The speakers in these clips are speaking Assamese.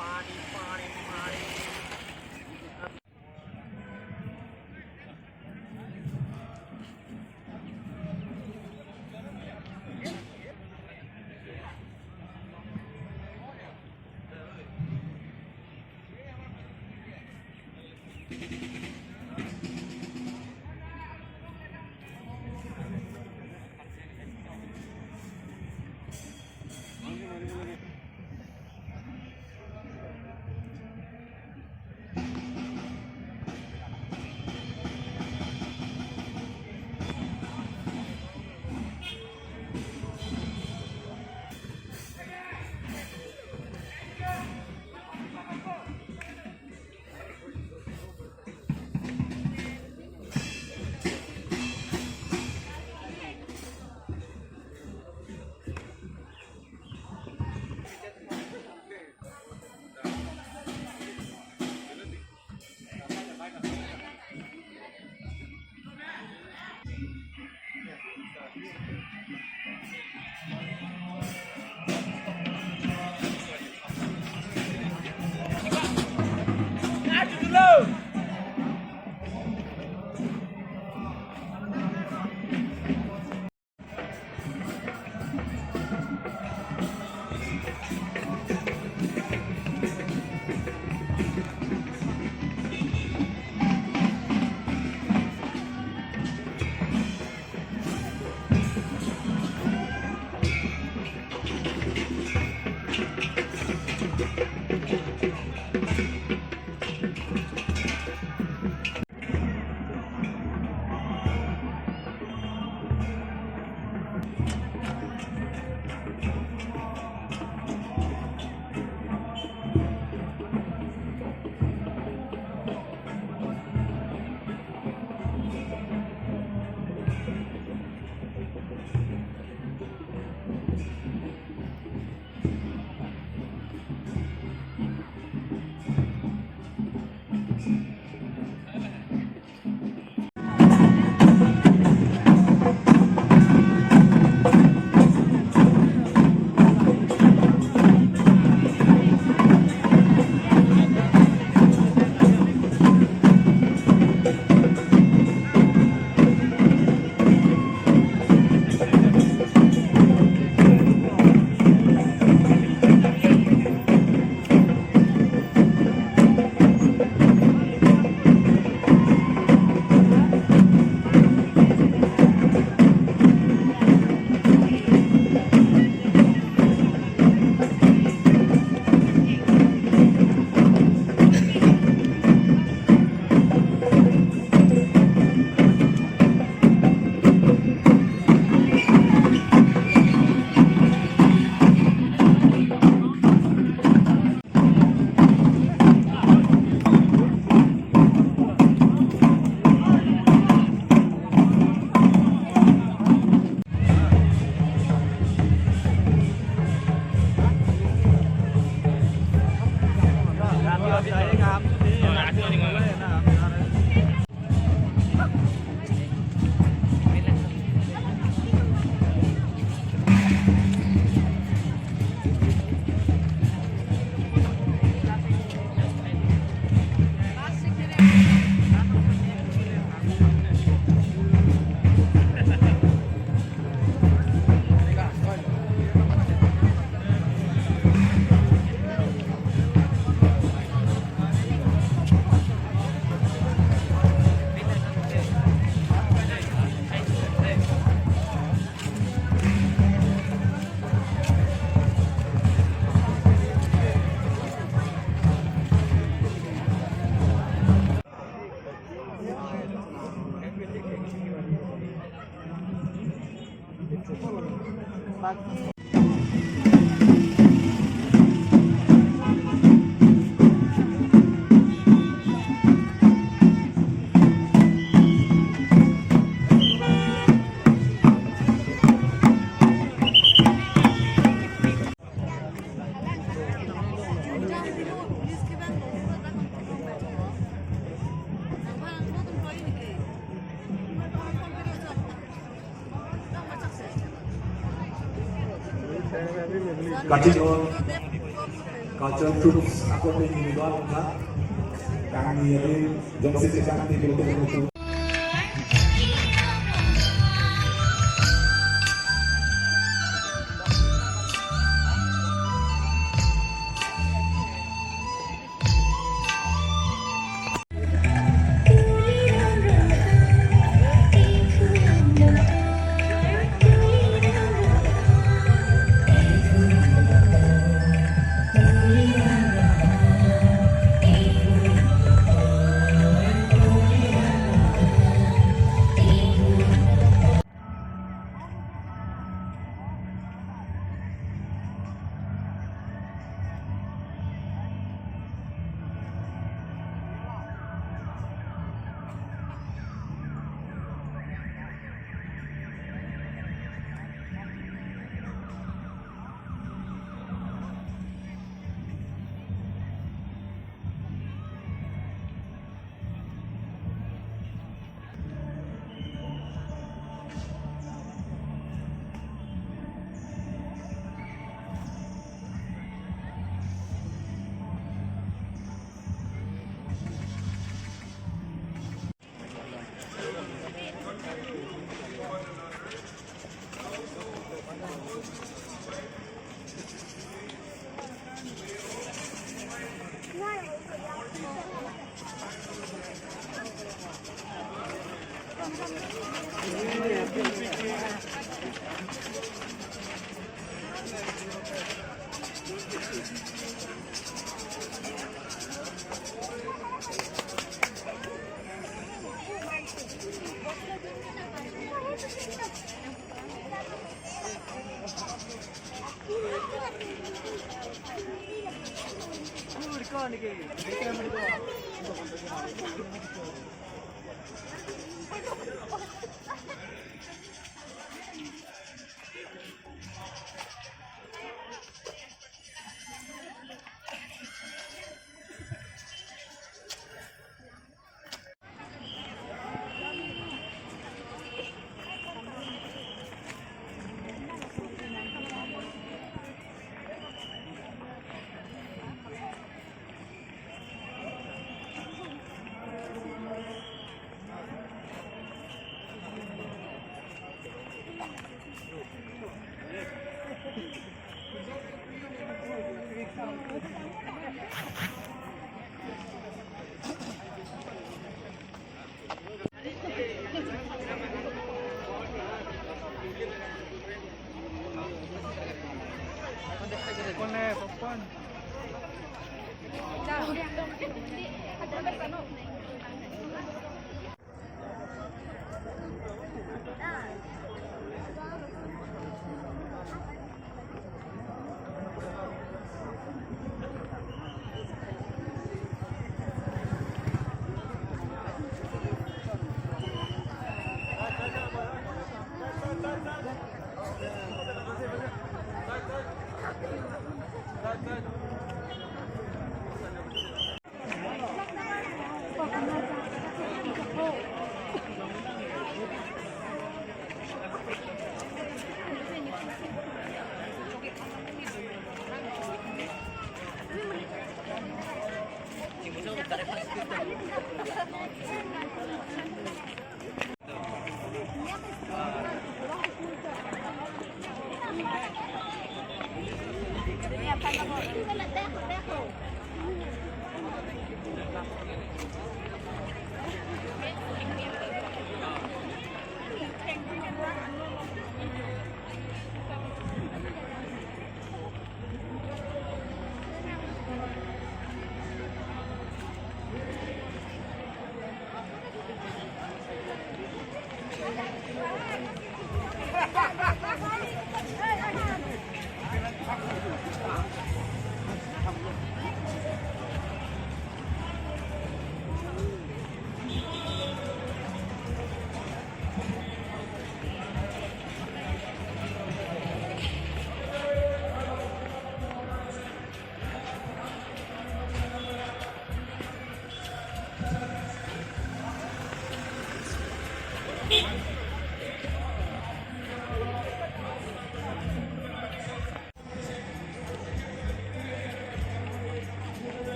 ਪਾਣੀ ਪਾਣੀ ਪਾਣੀ। বাকি। কাটি। কালচাৰাল ট্ৰুপস আকৰ্ষণীয় কথা কাংনি জমসিতে কাংনি বলতে।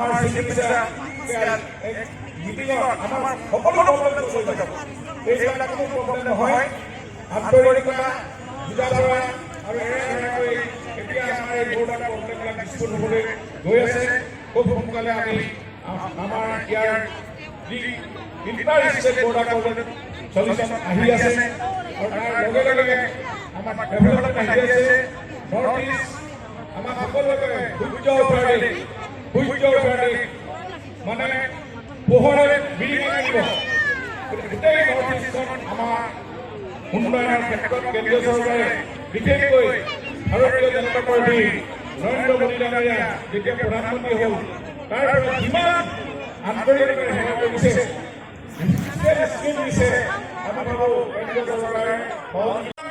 আমাৰ চিফ মিনিষ্টাৰ মিটিঙত আমাৰ সকলো প্ৰব্লেম চলি যাব। এইবিলাক কোনো প্ৰব্লেম নহয়। আন্তৰিকতা, বুজা পৰা আৰু এনেধৰণেকৈ এতিয়া আমাৰ এই বৰ্ডাৰ প্ৰব্লেমবিলাক নিষ্পত্তি হ'বলৈ গৈ আছে। খুব সোনকালে আমি আমাৰ ইয়াৰ যি inter state border problem solution আহি আছে আৰু তাৰ লগে লগে আমাৰ ডেভেলপমেণ্ট আহি আছে। নৰ্থ ইষ্ট আমাক সকলোকে সূৰ্য উঠাৰ দেশ, সূৰ্য উঠাৰ দেশ মানে পোহৰে বিৰিঙি আনিব। গোটেই নৰ্থ ইষ্টখন আমাৰ উন্নয়নৰ ক্ষেত্ৰত কেন্দ্ৰীয় চৰকাৰে, বিশেষকৈ ভাৰতীয় জনতা পাৰ্টীৰ নৰেন্দ্ৰ মোদী ডাঙৰীয়া যেতিয়া প্ৰধানমন্ত্ৰী হ'ল, তাৰ পৰা যিমান আন্তৰিকতাৰে সেৱা কৰিছে, স্কিম দিছে, আমি ভাবোঁ কেন্দ্ৰীয় চৰকাৰে সহযোগিতা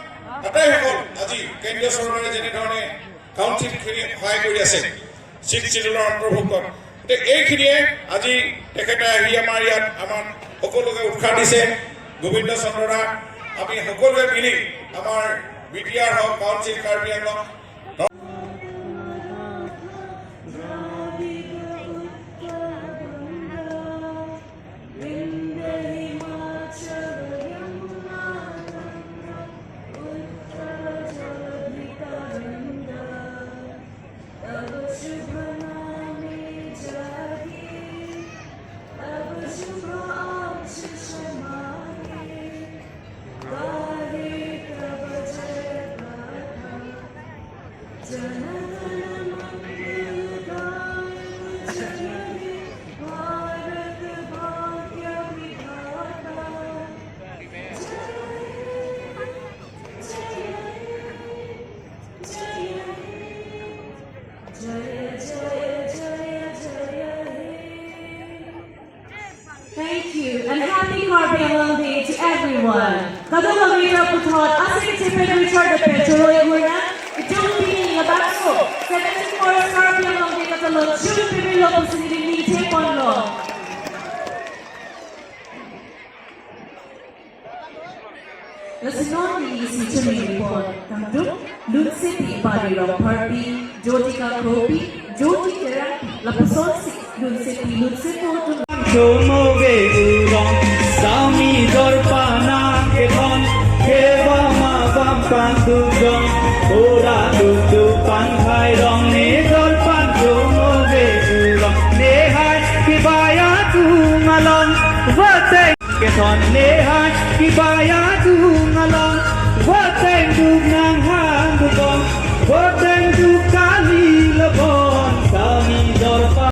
আটাইসকল আজি কেন্দ্ৰীয় চৰকাৰে যেনেধৰণে কাউন্সিলখিনি সহায় কৰি আছে ছিক্স চিডিউলৰ অন্তৰ্ভুক্ত, গতিকে এইখিনিয়ে আজি তেখেতে আহি আমাৰ ইয়াত আমাক সকলোকে উৎসাহ দিছে। গোবিন্দ চন্দ্ৰ দা, আমি সকলোৱে মিলি আমাৰ বিটিআৰ হওক, কাউন্সিল কাৰ্বি আংলং द्राविड उत्तरबङ्ग विन्ध्य हिमाचल यमुना गङ्गा उत्कल जलधितरङ्ग तव शुभ नामे जागे, तव शुभ आशीष मागे, गाहे तव जय गाथा। जन गण मंगलदायक जय हे भारत भाग्य विधाता। जय जय जय जय जय जय जय हे। Thank you and happy Karbi Anglong Day to everyone. Kadung Puthot, Asik Tipin Richard Petro Gurna, Jung Pini Labakso, 74 Karbi Anglong Day Katalon, Jung Pini Lopos Ni Teponlo. Lasinoni si Chumiri Pon, Tangduk, Lunsiti Bari Parpi, Jyotika Kropi, Jyoti Therapy, Lapasonsi, Lunsiti Lunsito. চমগে উরং স্বামী দর্পানা কেখন খেবা মা বাম পান দুজন ওরা দুটো পান খায় রং নে জলপান চমগে উরং নেহায় কিবায়া তুঙালং বতে কেথন নেহায় কিবায়া তুঙালং বতে দুগনা।